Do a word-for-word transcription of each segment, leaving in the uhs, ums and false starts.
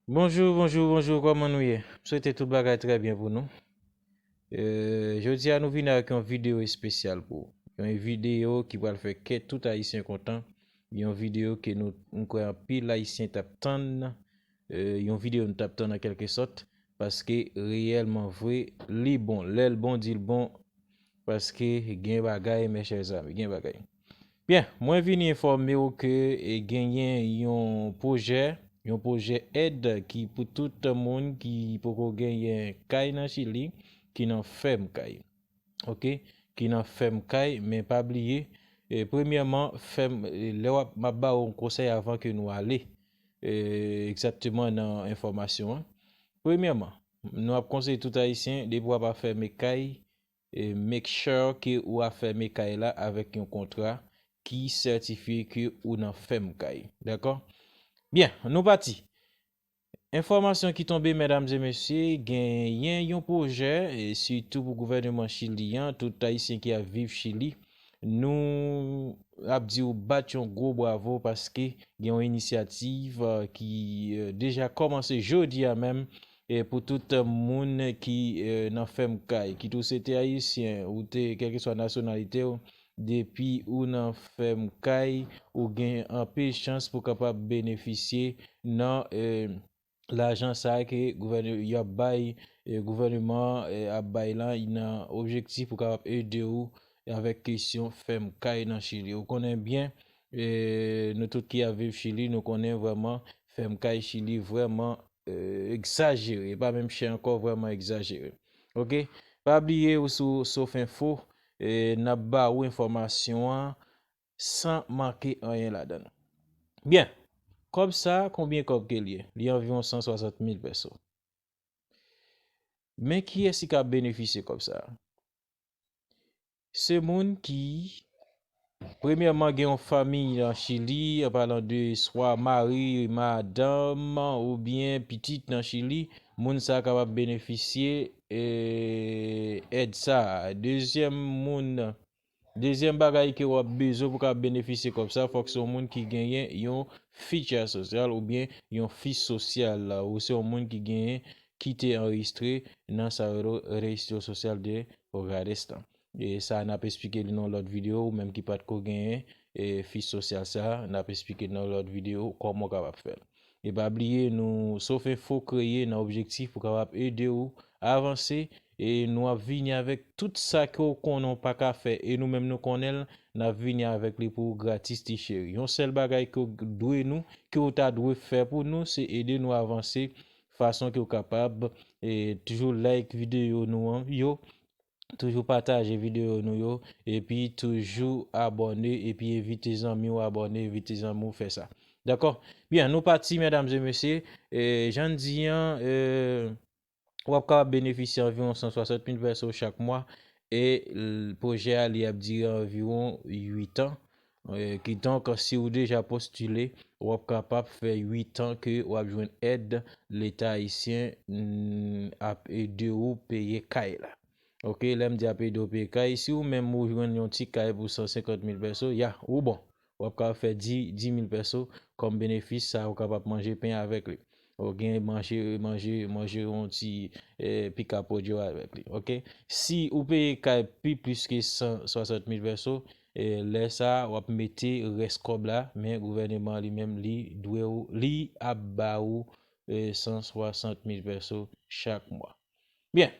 Bonjou, bonjou, bonjou, kòman nou ye? M swete tout bagay trè byen pou nou. E, jodi a nou vin avèk yon videyo espesyal pou ou. Yon videyo ki pral fè kè tout Ayisyen kontan. Yon videyo ke nou, m kwè anpil Ayisyen t ap tann. E, yon videyo nou t ap tann an kèlke sòt. Paske reyèlman vre, li bon. Lè l bon, di l bon. Paske gen bagay, mes chers amis, gen bagay. Byen, mwen vini enfòme w ke e, genyen yon pwojè, yon pwojè èd ki pou tout moun ki poko genyen kay nan Chili, ki nan fèm kay. Oke? Ki nan fèm kay, men pa bliye, e, premyèman, fèm, e, lè w ap, m ap ba w yon konsèy avan ke nou ale, e, egzakteman nan enfòmasyon an. Premyèman, nou ap konseye tout Ayisyen, depi w ap afème kay, e, make sure ke ou afème kay la avèk yon kontra ki sètifye ke ou nan fèm kay. Dakò? Byen, nou pati. Enfòmasyon ki tonbe, medam e mesye, genyen yon pwojè, e sitou pou gouvènman Chili an, tout Ayisyen ki ap viv Chili, nou ap di w bat yon gwo bravo paske gen yon inisyativ, e, ki, e, deja kòmanse jodi a menm, e, pou tout moun ki, e, nan fèm kay, kit ou se te ayisyen, ou te, kèlkeswa nasyonalite w, depi ou nan fèm kay, ou gen anpil chans pou kapab benefisye nan, e, lajan sa a ke gouvène-, y ap bay, e, gouvènman, e, ap bay la, nan objektif pou kapab ede w avèk kesyon fèm kay nan Chili. Ou konnen byen, e, nou tout ki ap viv Chili, nou konnen vrèman fèm kay Chili vrèman, e, egzajere. E pa menm chè ankò, vrèman egzajere. Oke? Pa bliye ou sou Sof Enfo, e, n ap ba ou enfòmasyon an san manke anyen ladan l. Byen, kòb sa, konbyen kòb ke l ye? Li anviwon san swasant mil pèso. Men kiyès ki ka benefisye kòb sa? Se moun ki, premyèman, gen yon fanmi nan Chili, an palan de swa mari, madanm, oubyen pitit nan Chili, moun sa a kapab benefisye, e, èd sa a. Dezyèm moun, dezyèm bagay ke w ap bezwen pou ka benefisye kòb sa, fòk se yon moun ki genyen yon ficha sosyal oubyen yon fich sosyal, ou se yon moun ki genyen, ki te anrejistre nan sa yo rele Registro Social de Hogares lan. E sa n ap esplike li nan lòt videyo, ou menm ki pa t ko genyen, e, fich sosyal sa, n ap esplike nan lòt videyo kòman w kapab fè l. E pa bliye, nou, Sof Enfo kreye nan objektif pou kapab ede w avanse, e nou ap vini avèk tout sa ke w konnen w pa ka fè, e nou menm nou konnen l, n ap vini avèk li pou ou gratis, ti cheri. Yon sèl bagay ke w dwe nou, ke w ta dwe fè pou nou, se ede nou avanse fason ke w kapab, e, toujou like videyo nou an, yo, toujou pataje videyo nou yo, epi toujou abòne, epi envite zanmi w abòne, envite zanmi w fè sa. Dakò? Byen, nou pati, medam e mesye. E, jan n di an, e, w ap kapab benefisye anviwon san swasant mil pèso chak mwa, e l-, pwojè a, li ap dire anviwon uit an. E, kidonk, si w deja postile, w ap kapab fè uit an ke w ap jwenn èd Leta ayisyen, mm, ap ede w peye kay la. Oke, lè m di ap ede w peye kay, si ou menm ou jwenn yon ti kay pou san senkant mil pèso, ya, ou bon. W ap kapab fè di, di mil pèso kòm benefis, sa ou kapab manje pen avèk li. Ou gen manje, manje, manje yon ti, e, pika podyo avèk li, oke? Si ou peye kay pi plis ke san swasant mil pèso, e, lè sa a, w ap mete rès kòb la, men gouvènman li menm, li dwe w, li ap ba ou, e, san swasant mil pèso chak mwa. Byen,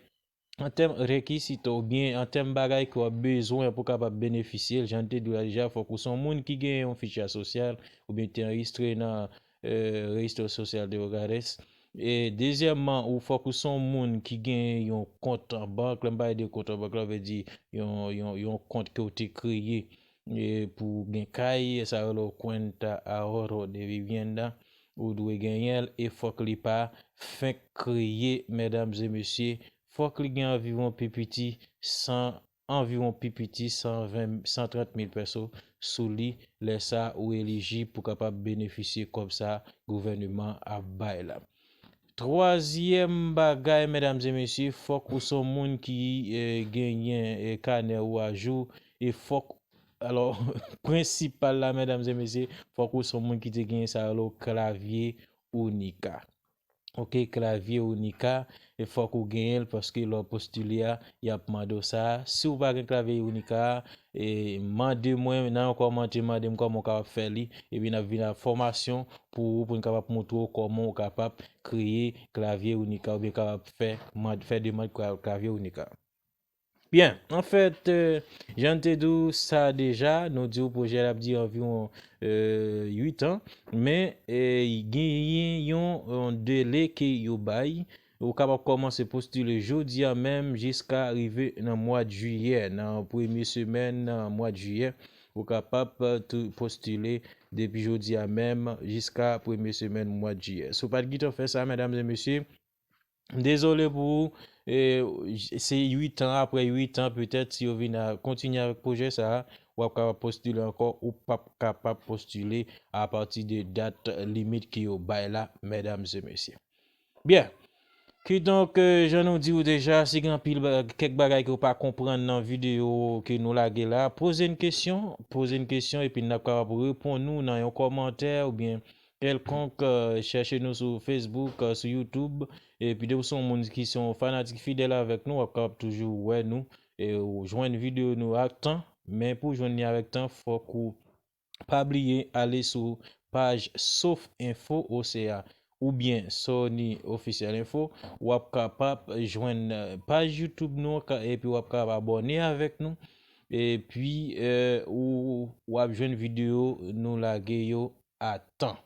an tèm rekizito, oubyen an tèm bagay ke w ap bezwen pou kapab benefisye l, jan n te di w la deja, fòk ou se yon moun ki gen yon ficha sosyal, oubyen te anrejistre nan, e, Registro Social de Hogares. E, dezyèmman, ou fòk ou se yon moun ki gen yon kont an bank. Lè m pale de kont an bank la, vle di yon, yon, yon kont ke w te kreye, e, pou w gen kay, sa yo rele cuenta ahorro de vivienda, ou dwe genyen l, e fòk li pa fenk kreye, medam e mesye, fòk li gen anviwon pi piti san, anviwon pi piti san ven, san trant mil pèso sou li, lè sa ou elijib pou kapab benefisye kòb sa gouvènman ap bay la. Twazyèm bagay, medam e mesye, fòk ou se yon moun ki, e, genyen, e, kanè ou ajou, e fòk, alò, prensipal la, medam e mesye, fòk ou se yon moun ki te genyen sa yo rele klavye UNICA. Ok, klavye Unica, e fòk ou genyen l paske lè w postile a, y ap mande w sa. Si w pa gen klavye Unica a, e mande mwen nan yon kòmantè, mande m kòman w kapab fè li, epi n ap vin ak fòmasyon pou ou, pou n kapab montre w kòman w kapab kreye klavye Unica oubyen kapab fè, mande, fè demann klavye Unica. Byen, anfèt, jan n te di w sa deja, nou di w pwojè a ap dire anviwon uit an, men genyen yon, yon dele ke yo bay. Ou kapab kòmanse postile jodi a menm jiska rive nan mwa d jiyè, nan premye semèn nan mwa d jiyè. Ou kapab tou postile depi jodi a menm jiska premye semèn mwa d jiyè. Si w pa t gentan fè sa, medam e mesye, M dezole pou ou, e, se uit an, apre uit an, petèt, si yo vin a kontinye avèk pwojè sa a, w ap kapab postile ankò, ou p ap kapab postile apati de dat limit ke yo bay la, medam e mesye. Byen. Kidonk, e, jan nou di w deja, si gen anpil ba-, kèk bagay ke w pa konprann nan videyo ke nou lage la, poze n kesyon, poze n kesyon, epi n ap kapab reponn ou nan yon kòmantè oubyen kèlkonk, e, chèche nou sou Facebook, e, sou YouTube, epi depi w se yon moun ki se yon fanatik fidèl avèk nou, w ap kapab toujou wè nou, e, ou jwenn videyo nou ak tan, men pou w jwenn li avèk tan, fòk ou pa bliye ale sou paj Sof Enfo, o se a, oubyen Sony Officiel Info, w ap kapab jwenn, e, paj YouTube nou, ka-, epi w ap kapab abòne avèk nou, epi, e, ou, w ap jwenn videyo nou lage yo a tan.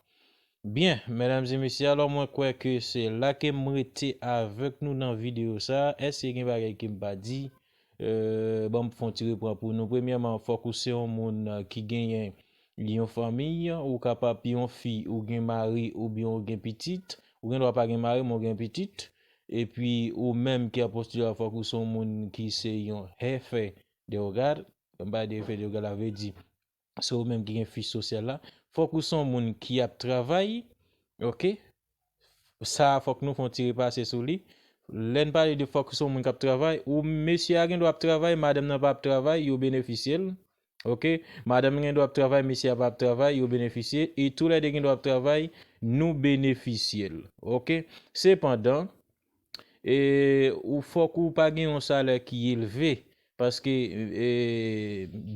Byen, medam e mesye, alò mwen kwè ke se la ke m rete avèk nou nan videyo sa a. Èske gen bagay ke m pa di? E, ban m fè yon ti repran pou nou. Premyèman, fòk ou se yon moun, e, ki genyen yon fanmi, ou kapab yon fi, ou gen mari, oubyen ou gen pitit, ou gen dwa pa gen mari, men ou gen pitit. Epi, ou menm ki ap postile a, fòk ou se yon moun ki se yon jefe de hogar. M pa di jefe de hogar, la vle di, se ou menm ki gen fich sosyal la. Fòk ou se yon moun ki ap travay, ok? Sa a, fòk nou fè yon ti repase sou li. Lè n pale de fòk ou se yon moun k ap travay, ou mesye a gen dwa ap travay, madanm nan pa ap travay, yo benefisye l. Ok? Madanm gen dwa ap travay, mesye a pa ap travay, yo benefisye. E toulède gen dwa ap travay, nou benefisye l. Ok? Sepandan, e, ou fòk ou pa gen yon salè ki elve, paske, e,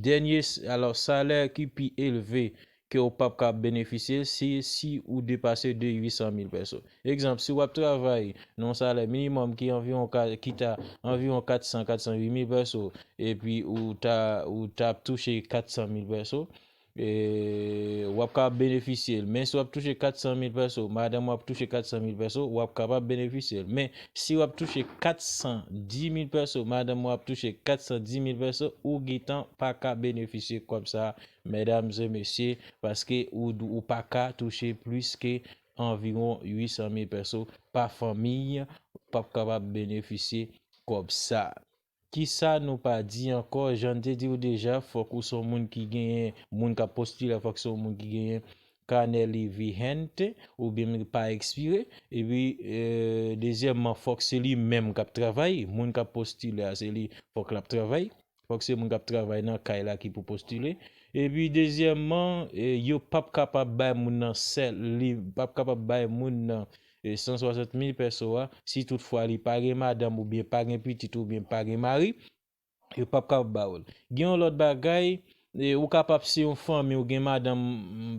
dènye s-, alò, salè ki pi elve ke ou p ap ka benefisye, se si ou depase de uit san mil pèso. Egzanp, si w ap travay nan yon salè minimòm ki anviwon ka-, ki ta anviwon kat san, kat san uit mil pèso, epi ou ta, ou t ap touche kat san mil pèso, e, w ap ka benefisye l. Men si w ap touche kat san mil pèso, madanm w ap touche kat san mil pèso, w ap kapab benefisye l. Men si w ap touche kat san di mil pèso, madanm w ap touche kat san di mil pèso, ou gentan pa ka benefisye kòb sa a, medam e mesye, paske ou, ou pa ka touche plis ke anviwon uit san mil pèso pa fanmi, p ap kapab benefisye kòb sa a. Kisa nou pa di ankò? Jan n te di w deja, fòk ou se yon moun ki genyen, moun k ap postile a, fòk se yon moun ki genyen kanè li vigente, oubyen li pa ekspire. Epi, e, dezyèmman, fòk se li menm k ap travay. Moun k ap postile a, se li, fòk l ap travay. Fòk se moun k ap travay nan kay la ki pou postile. Epi, dezyèmman, e, yo p ap kapab bay moun nan sèl, li p ap kapab bay moun nan, e, san swasant mil pèso a, si toutfwa li pa gen madanm oubyen pa gen pitit oubyen pa gen mari, yo p ap kapab ba w l. Gen yon lòt bagay, e, ou kapab se yon fanmi, ou gen madanm,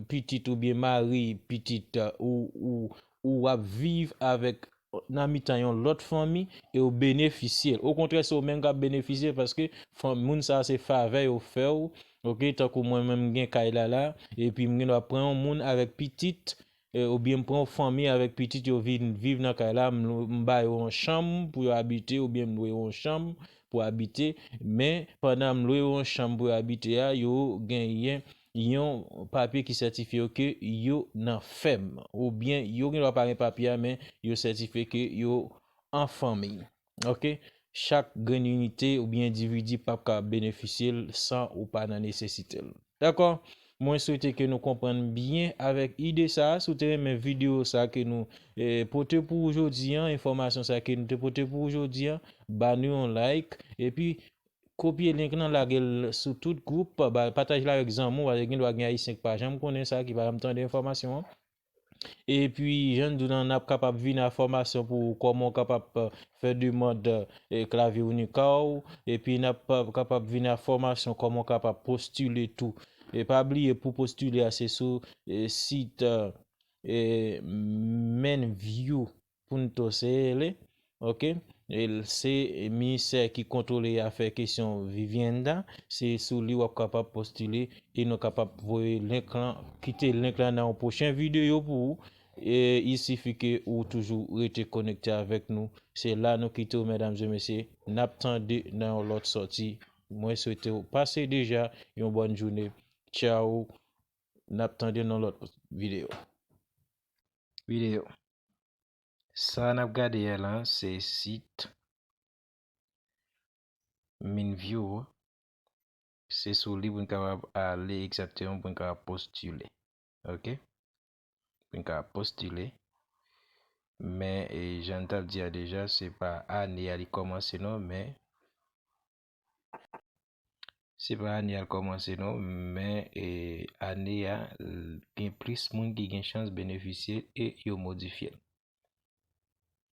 pitit oubyen mari, pitit, ou, ou, ou ap viv avèk, nan mitan yon lòt fanmi, e ou benefisye l. Okontrè, se ou menm k ap benefisye l paske fanm-, moun sa a se favè yo fè w, ok, tankou mwen menm m gen kay la la, epi m gen dwa pran yon moun avèk pitit, e, oubyen m pran yon fanmi avèk pitit, yo vin viv nan kay la, m lou-, m ba yo yon chanm pou yo abite, oubyen m lwe yo yon chanm pou abite, men pandan m lwe yo yon chanm pou yo abite a, yo genyen yon papye ki sètifye yo ke yo nan fèm, oubyen yo gen dwa pa gen papye a, men yo sètifye ke yo an fanmi. Ok? Chak grenn inite oubyen endividi p ap ka benefisye l san ou pa nan nesesite l. Dakò? Mwen swete ke nou konprann byen avèk ide sa a. Si w te renmen videyo sa a ke nou, e, pote pou ou jodi a, enfòmasyon sa a ke nou te pote pou ou jodi a, ba nou yon like. Epi, kopye link lan, lage l sou tout gwoup, ba, pataje l avèk zanmi w, paske gen dwa gen Ayisyen ki pa janm konnen sa, ki pa janm tande enfòmasyon an. Epi, jan n di w lan, n ap kapab vin a fòmasyon pou kòman w kapab, eh, fè demann, eh, klavye Unicode. Epi, n ap, eh, kapab vin a fòmasyon kòman w kapab postile tou. E pa bliye, pou postile a, se sou, eh, sit, eh, eh, Menview pou n to sele. Ok? E l-, se ministè ki kontwole afè kesyon vivienda. Se sou li w ap kapab postile e nou kapab voye link lan, kite link lan nan yon pwochen videyo pou ou. E il sifi ke ou toujou rete konekte avèk nou. Se la nou kite w, medam e mesye. N ap tande nan yon lòt sòti. Mwen swete w pase deja yon bòn jounen. Tchaw. N ap tande nan lòt videyo. Videyo. Sa n ap gade a la, se sit Menview. Se sou li pou n kapab ale egzakteman pou n kapab postile. Ok? Pou n kapab postile. Men, e, jan n t ap di a deja, se pa ane a li kòmanse non, men se pa ane a l kòmanse non, men, e, ane a, l-, gen plis moun ki gen chans benefisye e yo modifye l.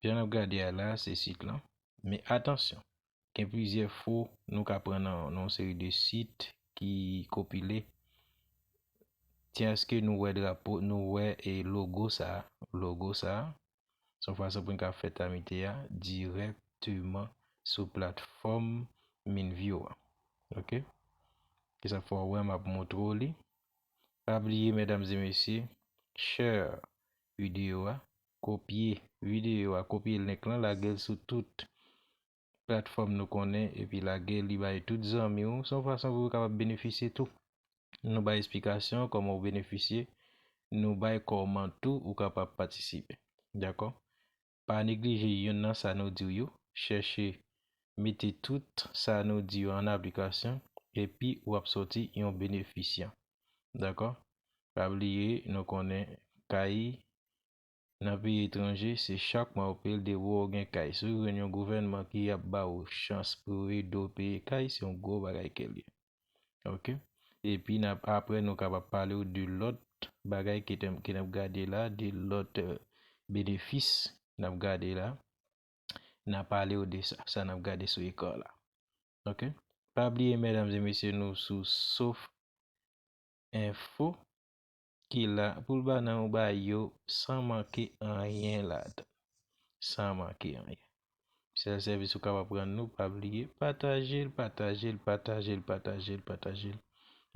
Jan n ap gade a la, se sit lan. Men atansyon, gen plizyè fo nou ka pran nan, nan yon seri de sit ki konpile. Tyanske nou wè drapo, nou wè, e, logo sa, logo sa. Se yon fason pou n ka fè tamite a dirèkteman sou platfòm Menview a. Ok? Kisa fò wè, m ap montre w li. Pa bliye, medam e mesye, share videyo a, kopye videyo a, kopye link lan, lage l sou tout platfòm nou konnen, epi lage li bay tout zanmi w. Se yon fason pou yo kapab benefisye tou. Nou bay esplikasyon kòman w benefisye, nou bay kòman tou ou kapab patisipe. Dakò? Pa neglije yonn nan sa nou di w yo. Chèche mete tout sa nou di yo an aplikasyon, epi w ap sòti yon benefisyan. Dakò? Pa bliye, nou konnen kay nan peyi etranje, se chak mwa w peye l depi w gen kay. Si w jwenn yon gouvènman ki ap ba w chans pou yo ede w peye kay, se yon gwo bagay ke l ye. Ok? Epi n ap, apre, nou kapab pale w de lòt bagay ke n ap, ke n ap gade la, de lòt, eh, benefis n ap gade la. N ap pale w de sa, sa n ap gade sou ekran la. Ok? Pa bliye, medam e mesye, nou sou Sof Enfo ki la pou l ba nou bay yo san manke anyen ladan. San manke anyen. Sèl sèvis ou kapab rann nou, pa bliye, pataje l, pataje l, pataje l, pataje l, pataje l.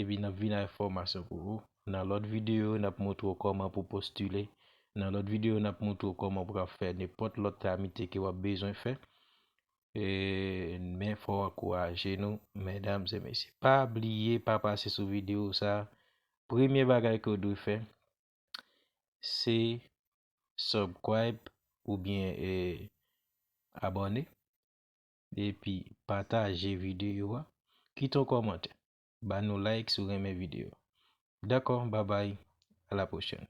Epi n ap vin ak enfòmasyon pou ou. Nan lòt videyo, n ap montre w kòman pou postile. Nan lòt videyo, n ap montre w kòman pou w ka fè nenpòt lòt tramite ke w ap bezwen fè. E, men fò w ankouraje nou, medam e mesye. Pa bliye, pa pase sou videyo sa. Premye bagay ke w dwe fè, se subscribe oubyen, e, abòne. Epi pataje videyo a. Kite yon kòmantè. Ba nou like si w renmen videyo. Dakò, babay, a la pwochèn.